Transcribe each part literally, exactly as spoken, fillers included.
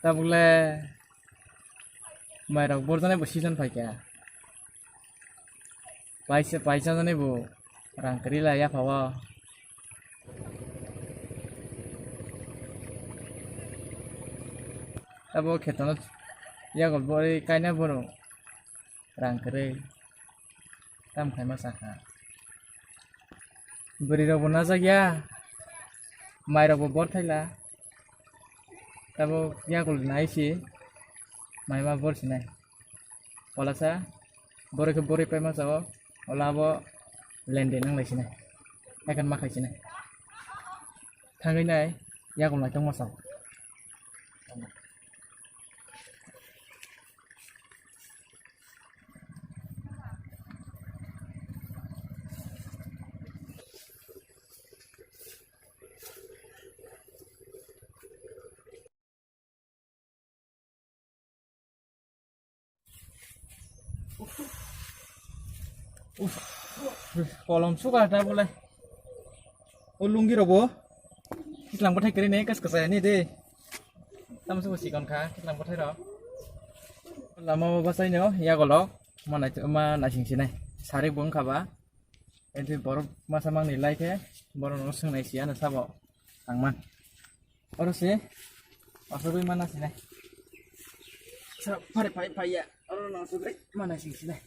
Tabukle mairok borjanai bo season phaikha. Paisa, paisa jani bo rang kwrwi lai yapha o. Abo kheto no yagol bori kaina bono rang kwrwi tam khaima sakha. Bwrwi rok bo najak ya, mai rok bo bor thaila. Tabo yagol nai si mai ma bor sinai. Ola sa boroi khe boroi paima sao, ola abo lende nang lai sinai, ekan ma khai sinai. Thangwi nai yagol nai tongma sao. Uff, kolom suka ta bolai. O lungi robo. Kislang bothai kiri ne kas kasaya ni de. Tam suka sikon kha kislang bothai ro. Lama baba sai no yagolo. Ma nai ma naising sinai. Sarik bo wngkha ba. Entwi borok masa mangni lai khe borok no swngnai si ano sabo ang man. Oro se asogwi mana sinai. Sa phare phai phai ya. Oro no asogwi mana sing sinai.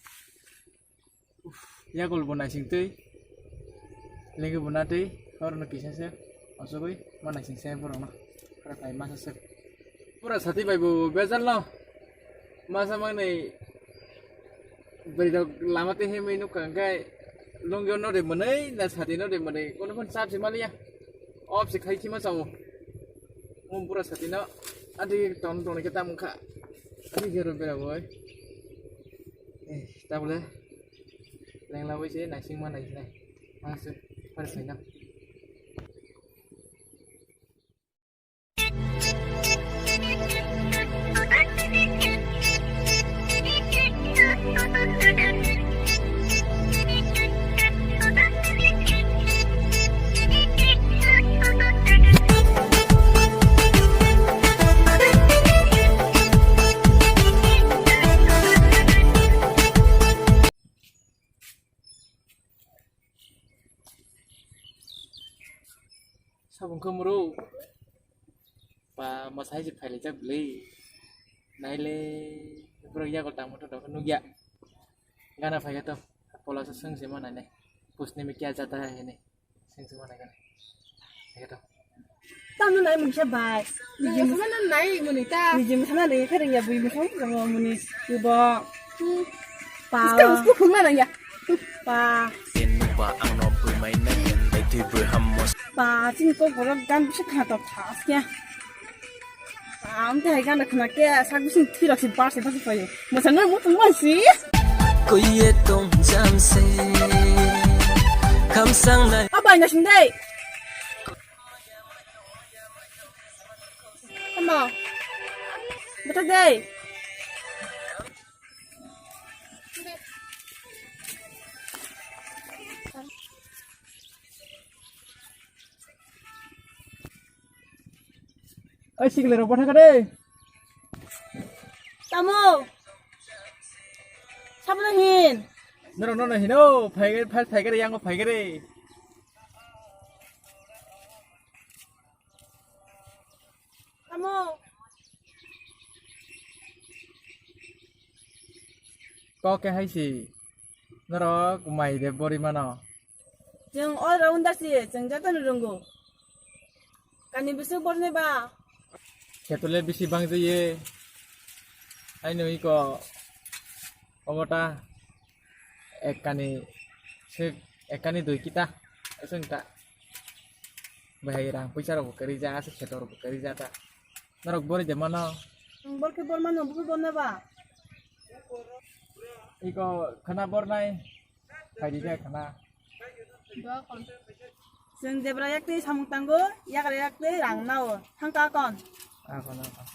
Yagol bo naising twi. Legi bo na twi. Oro no kisa se asogwi mana sing se borok no. Phare phai masa se. Pura sati bai bo bejal no. Masa mangnai bwrwi rok lama tei himwi nukha hwnkhe lungio no de mwnwi na sati no de mwnwi kono phano chap se maliya. Off se khai khima chao. Mo pura sati no adi ton ton khe tam wngkha. Adi hero bera boi. Eh, tabule lengla bai se naising ma naising nai. Ang se phar khaina. Sabung khe muru. Pa, masai se phailaijak bwlwi. Naile borok yago tangma tongtong khe nukya. Gana phaikhe to, polasa swngse manai nai. Puchne mein kya jata hai hinwi swngse manai gana. Phaikhe to. Tamno nai mungsa bai. Video mungsa na nai muni ta. Video mungsa na nai khe rengya bui mungsa mungsa muni. Ibo. Hmm. Pa. Usko, usko khungna nangya. Pa. Yen nungba ang no bui mai na yen bai twi bui ham mos. Pa, chini kok borok gan bisa khna to thas kya. Pa, ang te hai gan khna kya sak bising thwi rok si bar se bar se payo. Mosa no mo tong bai si. Koi ye tong jam se. Kam sang nai. Abai na sing dai. Tamo. Bwthak dai. Oi, sikle rok bwthak de. Tamo. Sabno hin. Norok nono hino, phaigari, phai-, phaigari, yango phaigari. Tamo. Kok khe hai si. Norok mai de bori mano. Chwng oro unda si, chwng jotono rwngo. Kani bising borni ba? Khetole bisi bang jeye. Aino iko obota ek kani se ek kani dui kita. Asung ta. Bahai rang puisa rok bo kwrwi ja, aswk kheto rok bo kwrwi ja ta. Norok bori de mano. Ang bor khe bor mano, bukhe bor na ba? Iko khana bor nai. Phaidi de khana. Chwng jebra yak twi samung tango, yagra yak twi rang nao. Thangka kon. Akon, akon.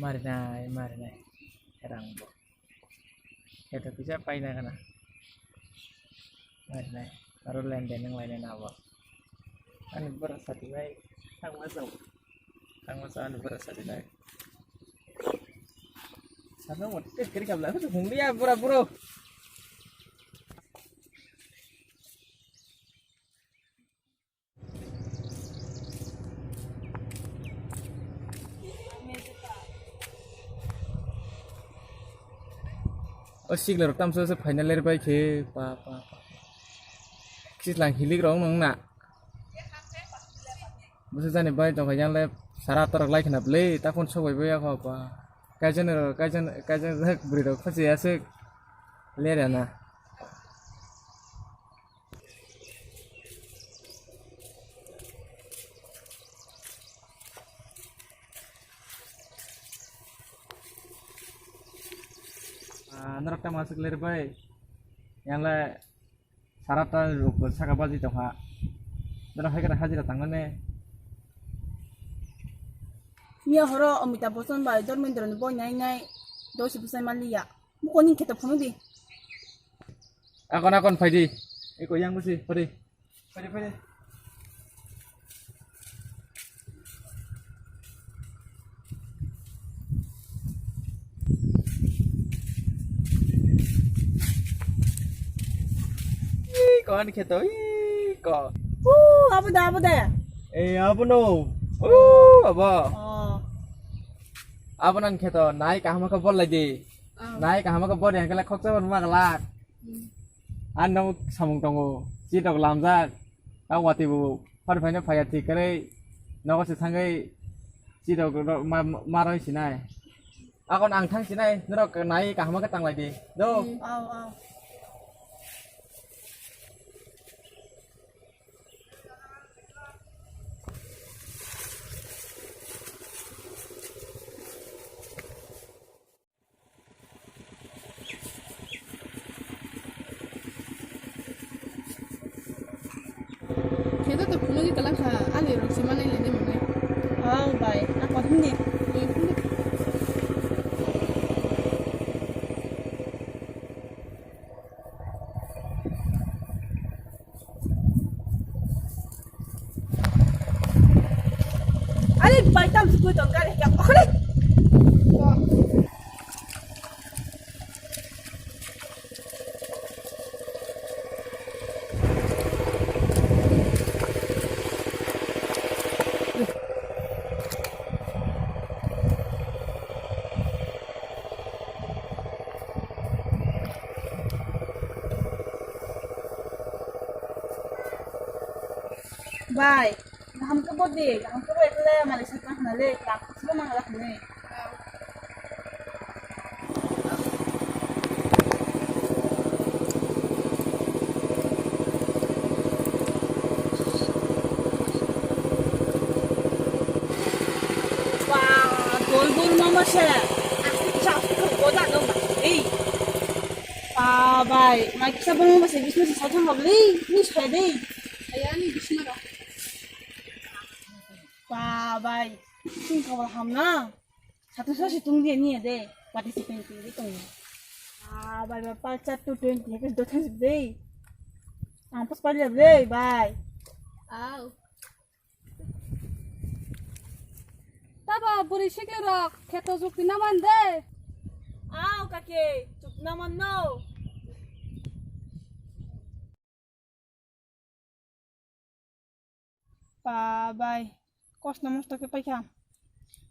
Marinai, marinai. Rang bo. Eto kisa paina kana. Aro lende nang lainai na bo. Ani bora sati bai thangma chao. Thangma chao ani bora sati bai. Sana mo te kiri kabla ko hungli ya bora bro. O sikla rok tamsa se final ler bai khe pa pa pa. Kislang hilik rok nung na. Bwswk jani bai tongkha yang le sara torok lai khna bwle ta phone sok bai bai ya kho ba. Kaijan ro kaijan kaijan jak bwrwi rok khochi aswk ler ya na. Ah, norok tamo aswk ler bai. Yang le Sarata rok saka baji tongkha. Dara hai kata hajira tangnane. Miya horo Amitabh Bachchan bai Dharmendra ni boi nai nai dosi bwsai maliya. Buko ni kheto phunuk di. Akon akon phaidi. Eko yang busi phaidi. Phaidi phaidi. Ih, ko ani kheto, ih, ko. Uh, abo da, abo da. Eh, abo no. Uh, abo. Oh. Abo nan kheto, nai kaham khe bol lai di. Oh. Nai kaham khe bol yang kala khoksa ban ma galak. Hmm. An no samung tongo, chi dok lamjak. Tang wati bu phar phaino phaiya thik khe nogo se thangwi chi dok ma, ma, ma roi sinai. Akon ang thang sinai, norok nai kaham khe tanglai di. Do. Hmm. Au, au. Kheto to phunugwi kwlangkha, ali rok se manai le de mwnai. Oh, bai, na kothum di. Bai, phunuk. Are, bai, tam sukui tong gari ka. Are. Bai, kaham khe bo de, kaham khe bo ekle malik sakna hwnle, tak khusbo nang la hwnwi. Ba, dol dol mama se. Asli kisa asli kisa boda dong na. Ei. Ba, bai, mai kisa bong mama se bisno se sothang bab lei. Ni sai dei. Aya ni bisma ro. Ba, bai. Sing kawal ham na. Satu sasi tung dia ni de. Participant tung di tung. Ba, bai, bai, pal chat tu twenty. Hekes do thang dei. Ang pas pal ya dei, bai. Au. Tabo bwrwi sikli rok kheto jukti naman de. Ao kake, jukti naman no. Ba bai, kosto mosto khe paikha.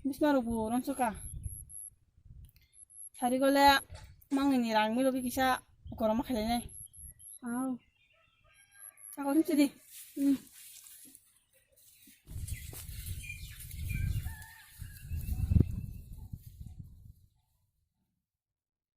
Bisma rok bo ronsoka. Sari gole mangni rang milo kisa goroma khainai. Ao. Ako himsi di. Hmm.